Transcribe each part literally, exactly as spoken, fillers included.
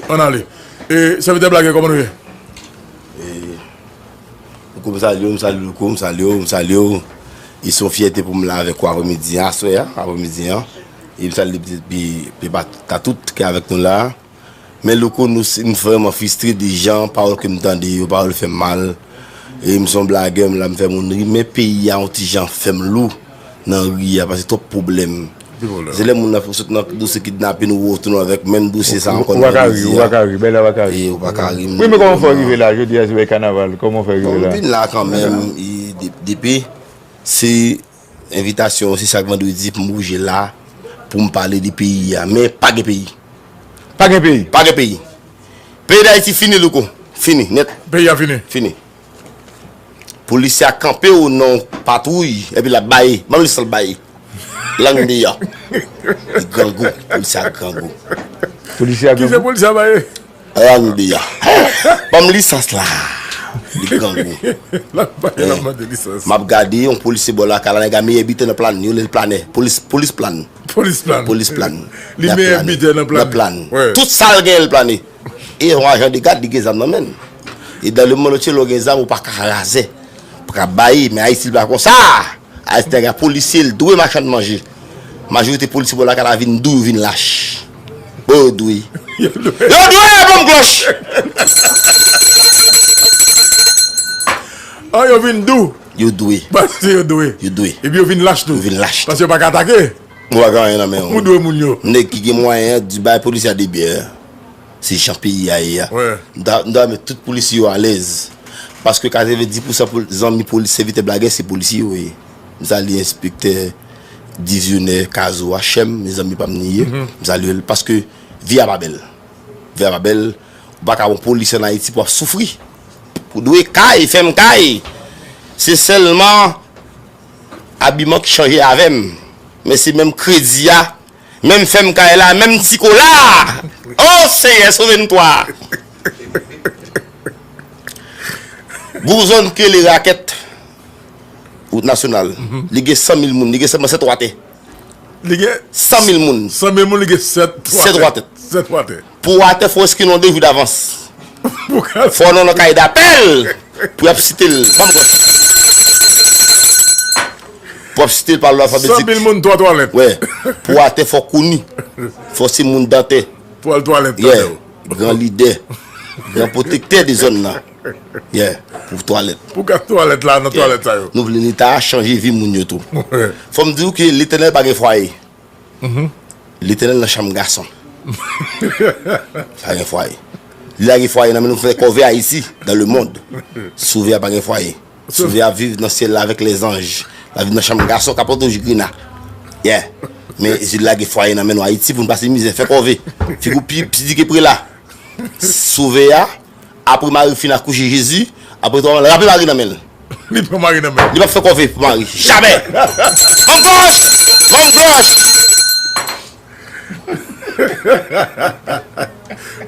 Ann ale. E, sèvitè Blagè, kòman nou ye? Louko, m salye w, m salye w, Louko, m salye w, m salye w. E se yon fyète pou m la avèk ou aprèmidi a, aswè a, aprèmidi a. E m salye depi, depi, depi Tatout ki avèk nou la. Men Louko, nou, m vrèman fristre de jan pawòl ke m tande yo, pawòl fè m mal. E m se yon blagè, m la, m fè moun ri, men peyi a yon ti jan fè m lou nan ri a, paske twòp pwoblèm. Ki pwoblèm? Se lè moun nan sot nan dosye kidnapin, ou retounen avèk menm dosye sa ankò nan menm ri a. Ou pa ka ri, ou pa ka ri, bèl la pa ka ri. E ou pa ka ri. Wi, men kòman w fè rive la? Jodi a se bagay kanaval, kòman w fè rive la? Bon, m vin la kanmenm, e, de-, depi se envitasyon, se chak vandredi pou m bouje la, pou m pale de peyi a. Men pa gen peyi. Pa gen peyi? Pa gen peyi. Peyi Dayiti fini, Louko. Fini, nèt. Peyi a fini? Fini. Polisye a kanpe o non patwouy, epi l ap baye. Ban m li sa l baye. Lang deyò. Li grangou. Polisye a grangou. Polisye a grangou? Kisa polisye a baye? Lang deyò. Ban m lisans la. Li grangou. L ap baye, l ap mande lisans. M ap gade yon polisye bò lakay la, nèg a meyè biten nan Plane, yo rele l Plane. Polis, polis Plane. Polis Plane. Polis Plane. Li meyè biten nan Plane. Nan Plane. Tout sa l genyen l Plane. E yon ajan de gad, li gen zam nan men l. E dans le monde entier, lè w gen zam, ou pa ka razè. Ou pa ka baye, men Ayiti, li pa konsa. Ayiti, nèg la polisye, l dwe machann manje. Majorite polisye bò lakay la vin dou, yo vin lach. Bon, yo dwe. Yo dwe, ban m klòch! Ah, yo vin dou. Yo dwe. Paske yo dwe. Yo dwe. Epi yo vin lach tou. Yo vin lach tou. Paske yo pa ka atake. Ou pa gen anyen nan men w. Ou dwe moun yo. Nèg ki gen mwayen an, di bay polisye a de byè. Se jan peyi a ye a. M ta, m ta renmen tout polisye yo alèz. Paske katrevenndis pousan pol-, zanmi polis, sèvitè blagè, se polisye yo ye. M salye enspektè Divionè Kazo a, chèm, mezanmi pa m li ye. M salye l paske vi a pa bèl. Vi a pa bèl. Ou pa ka yon polisye ann Ayiti pou w ap soufri. Ou dwe kay, fèm kay. Se sèlman abiman ki chanje avè m. Men se menm kredi a, menm fèm kay la, menm ti kola. O Seyè, sove n twa. Gon zòn ki rele Rakèt, wout nasyonal. Li gen san mil moun, li gen sèlman sèt w atè. Li gen san mil moun. San mil moun, li gen sèt w atè. Sèt w atè. Sèt w atè. Pou w atè, fò w enskri non de jou davans. Pou ka... Fò w nan kay dapèl. Pou y ap site l. Ban m klòch. Pou w ap site l pa lòd alfabetik. San mil moun, twa twalèt. Wè. Pou w atè, fò w kouni. Fò w se moun dantè. Twal twalèt, yeah. Gran lidè. Gran pwotektè de zòn nan. Yeah. Pou twalèt. Pou ka twalèt la, nan twalèt sa yo. Nou vle Leta a chanje vi moun yo tou. Fò m di w ke Letènèl pa gen fwaye. Letènèl nan chanm gason. Pa gen fwaye. Li lage fwaye nan men nou fè kòve Ayiti, dans le monde. Sovè a pa gen fwaye. Sovè a ap viv nan syèl la avèk lèzanj. L ap viv nan chanm gason k ap pran toujou grina. Yeah. Men Jezi lage fwaye nan men nou Ayiti pou n pase mizè, fè kòve. Figi w pi, pi di ke prela. Sovè a, apre Mari fin akouche Jezi, apre twa mwa, l rape Mari nan men l. Li pran Mari nan men l. Li p ap fè kòve pou Mari. Jamè! Ban m klòch! Ban m klòch!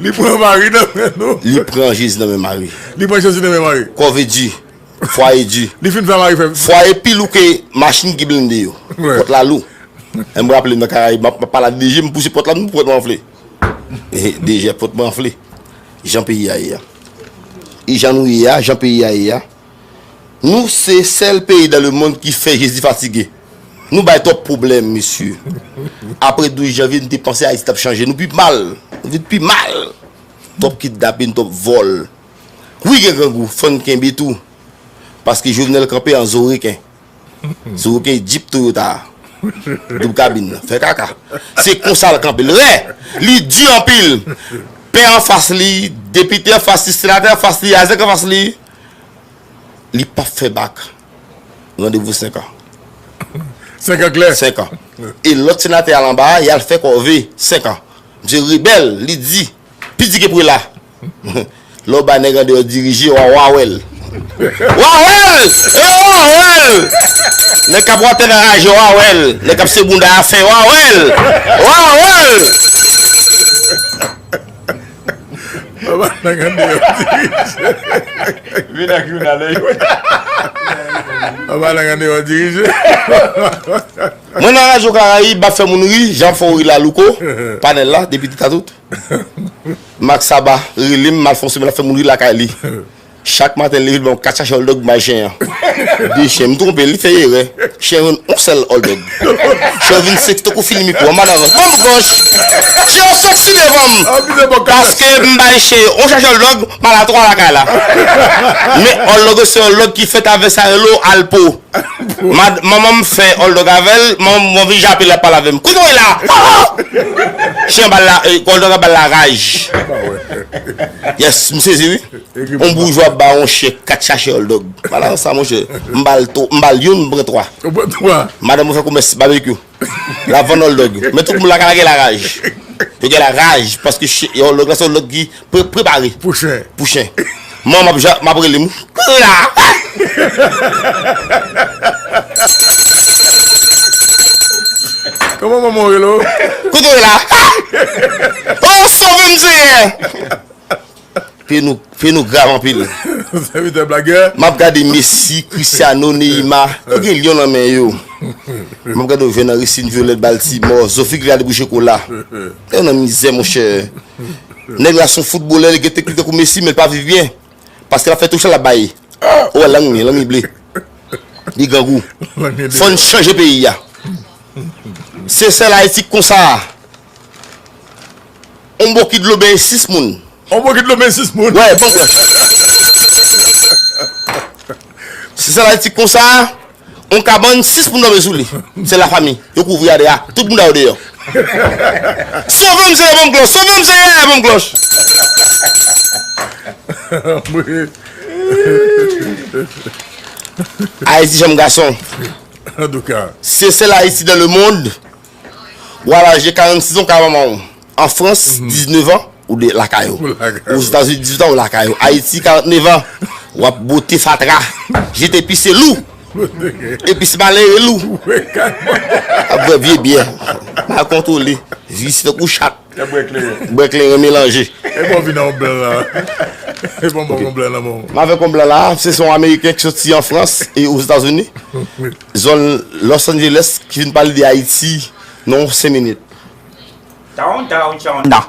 Li pran Mari nan men nou. Li pran Jezi nan men Mari. Li pran Jezi nan men Mari. Kòve di. Fwaye di. Li fin fè Mari fè. Fwaye pi lou ke machin ki blende yo. Wè. Pòt la lou. M raple m nan Karayib, m ap, m ap pale ak D G, m pouse pòt la, m pòt mwen anfle. D G pòt mwen anfle. Jan peyi a ye a. E jan nou ye a, jan peyi a ye a. Nou se sèl peyi dans le monde ki fè Jezi fatige. Nou bay twòp pwoblèm, mesye. Apre douz janvye, nou te panse Ayiti t ap chanje. Nou pi mal. Nou vin pi mal. Twòp kidnapin, twòp vòl. Wi, gen grangou, fò n kenbe tou. Paske Jovenel kanpe an zo reken. Zo reken Jeep Toyota. Doub kabin nan. Fè kaka. Se konsa l kanpe. L rè. Li di anpil. Pè anfas li, depite anfas li, senatè anfas li, azèk anfas li. Li p ap fè bak. Randevou senk an. Senk an klè. Senk an. E lòt senatè a l anba a, y al fè kòve senk an. Misye rebèl, li di, pi di ke prela. Lè w bay nèg andeyò dirije, w a, w a wè l. W a wè l! E w a wè l! Nèg k ap wate nan raje, w a wè l. Nèg k ap se bounda a fè, w a wè l! W a wè l! Papa nèg andeyò dirije. Vin ak youn ale. Papa nèg andeyò dirije. Mwen nan Radyo Karayib, m ap fè moun ri, jan fè w ri la, Louko, panèl la, depi Titatout. Mak Saba rele m, m al fè yon semèn, l ap fè moun ri lakay li. Chak maten, l leve, l ban m kat sachè hot dog, m bay chen an. De chen, m twonpe, li fè erè. Chen jwenn yon sèl hot dog. Chen vin seksi tankou fil mikwo, anba nan rans. Ban m gòch! Chen an soti devan m! Paske m bay chen yon sachè hot dog, m al a twa lakay la. Men hot dog yo se hot dog ki fèt avè sa yo rele alpo. Mad-, manman m fè hot dog avè l, manman m vin jape l ap pale avè m. Kote w ye la? Chen ba l la, eh, hot dog la ba l la raj. Yes, m sezi wi. On boujwa ba on chen kat sachè hot dog. Ala sa monchè, m ba l to-, m ba l youn, m pran twa. Ou pran twa? Madanm mwen fè komès babekyou. L ap vann hot dog. Men tout moun lakay la gen laraj. Yo gen laraj paske chen, hot dog la se hot dog ki pre-, prepare. Pou chen. Pou chen. Manman m ap ja-, m ap rele m. Kote w ye la? Kòman manman w rele w? Kote w ye la? Oh, sove m Senyè! Pye nou, pye nou grav anpil. Sèvitè blagè. M ap gade Messi, Cristiano, Neymar. Yo gen lyon nan men yo. M ap gade yo jwenn nan Racing Violet Baltimore. Zo figi l ka debouche kola. Yo nan mizè, monchè. Nèg la se yon foutbolè, li gen teknik tankou Messi, men l pa viv byen. Paske l ap fè touch la, l ap bay. Ou wè lang li, lang li ble. Li grangou. Fò n chanje peyi a. Se sèl Ayiti k konsa. On bokit dlo benyen sis moun. On bokit dlo benyen sis moun. Wè, bon. Se sèl Ayiti k konsa. On kabann, sis moun dòmi sou li. Se lafanmi. Yo kouvri a deyò. Tout moun deyò. Sove m, Senyè, ban m klòch. Sove m, Senyè, ban m klòch. Ayiti, janm gason. Antouka. Se sèl Ayiti dans le monde. Ou al aje karannsis an kay manman w. An Frans, diznèf an, ou de lakay ou. Ou lakay ou. Ozetazini, dizuit an, ou lakay ou. Ayiti, karantnèf an, w ap bwote fatra. Jete pi se lou. Epi se malere lou. Ap bwè vye byè. Mal kontwole. Visye tankou chat. Bwè kleren. Bwè kleren melanje. E bon vin an blan la. E bon bon blan la bon. M avèk yon blan la, se son ameriken ki soti an Frans e Ozetazini. Zòn Los Angeles ki vin pale de Ayiti nan senk minit. Down, down, down. Non.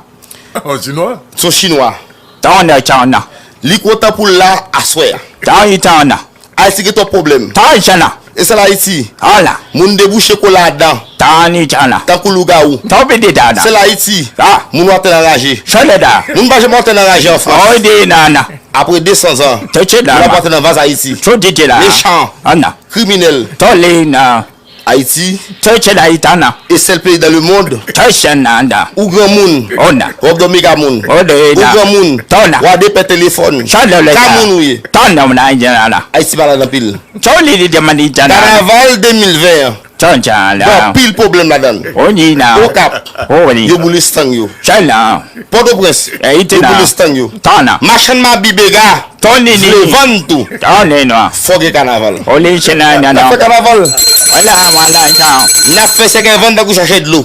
Oh, chinwa? Son chinwa. Down, down, down. Li kontan pou l la aswè a. Down, down. Ayiti gen twòp pwoblèm. Down, down. E sa l Ayiti? Hola. Moun debouche kola adan. Down, down. Tankou lougawou. Down, down. Se l Ayiti. Ah. Moun wè atè nan raje. Shalada. Moun pa janm wè atè nan raje an Frans. Oh, down, down. Apre de san zan. Touch it down. Moun ap atè nan vaz Ayiti. Touch it down. Mechan. Ana. Kriminèl. Tolina. Ayiti. Touch it down. E sèl peyi dans le monde. Touch it down. Ou granmoun. Ona. W ap dòmi ka moun. Ou granmoun. Tona. W a de pè telefòn. Ka moun ou ye. Tona, ona, ana. Ayiti malad anpil. Toli di demanditana. Kanaval de mil ven an. Tona. Gen anpil pwoblèm ladan l. Onina. Okap. Oni. Yo boule estang yo. Tona. Pòtoprens. Yo boule estang yo. Tona. Machann mabi bega. Toni ni. Vle vann tou. Toni nwa. Fò gen kanaval. Oli chena na na. N ap fè kanaval. Wala wala ta. N ap fè sèkèy vann tankou sachè dlo.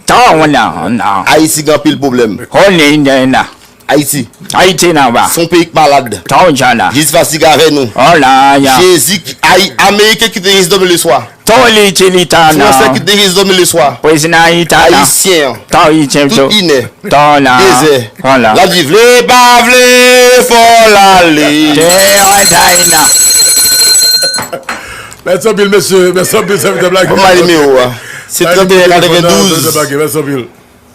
Ta wala wala. Ayiti gen anpil pwoblèm. Oli nena. Ayiti. Ayiti nan ba. Se yon peyi k malad. Ta wala. Jezi fatige avè nou. Ola ya. Jezi, Ayi, Ameriken kite Jezi dòmi leswa. Toli chilitana. Fransè kite Jezi dòmi leswa. Prezidan itana. Ayisyen an. Toli chento. Tout inè. Tona. Dezè. Tona. L ap di vle pa vle, fò l ale. Te antayina. Mèsi anpil, mesye. Mèsi anpil, sèvitè blagè. Ban m bay nimewo a. Se tranteyen katrevendouz. Mèsi anpil.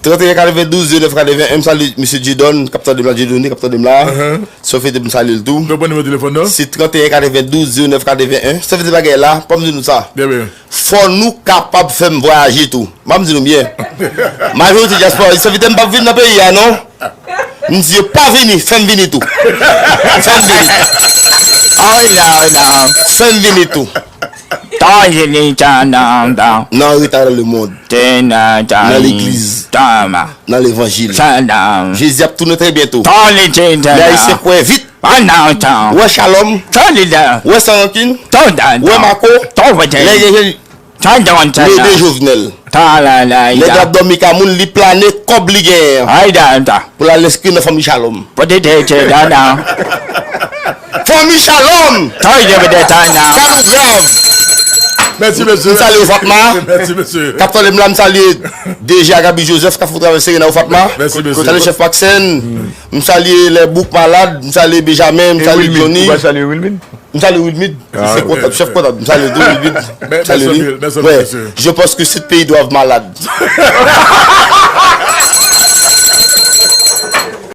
Tranteyen katrevendouz, zewo nèf katreven en. M salye mesye Dieudonne, k ap tande m la, Dieudonne, k ap tande m la. Se yon fete pou m salye l tou. Nou pran nimewo telefòn nan? Se tranteyen katrevendouz, zewo nèf katreven en. Sèvitè bagay la, pa m di nou sa. Byen, byen. Fò nou kapab fè m vwayaje tou. M ap di nou byen. Majorite dyaspora, sèvitè m p ap vin nan peyi a, non. M di yo pa vini, fè m vini tou. Fè m vini. Ay la, ay la. Fè m vini tou. Tanzini, tananda. Nan reta nan lemonn. Tena, nan legliz. Tama. Nan levanjil. Sanda. Jezi ap tounen trè byento. Toli, tena. Lè Ayisyen kwè vit. Anantan. Wè Shalom. Toli, da. Wè San Rankin. Tonda. Wè Mako. Tonda. Lè gen Jezi. Tanzini, tena. Mede Jovenel. Talala. Nèg la ap dòmi ka moun, li plane kòb li genyen an. Ay, da, da. Pou l al enskri nan fanmi Shalom. Pote te te dada. Fanmi Shalom! Toy de bede tana. Sa nou grav. Mèsi, mesye. M salye Fatma. Mèsi, mesye. K ap tande m la, m salye D J Agabi Joseph, k ap fè yon travay serye nan Fatma. Mèsi, mesye. M salye chèf Maxen. M salye lè bouk malad. M salye Benjamin. M salye Johnny. Ou pa salye Wilmine? M salye Wilmine. Chèf kontab, chèf kontab. M salye tou Wilmine. M salye li. Mèsi anpil, mèsi anpil, mesye. Je pense que ce pays doit malade.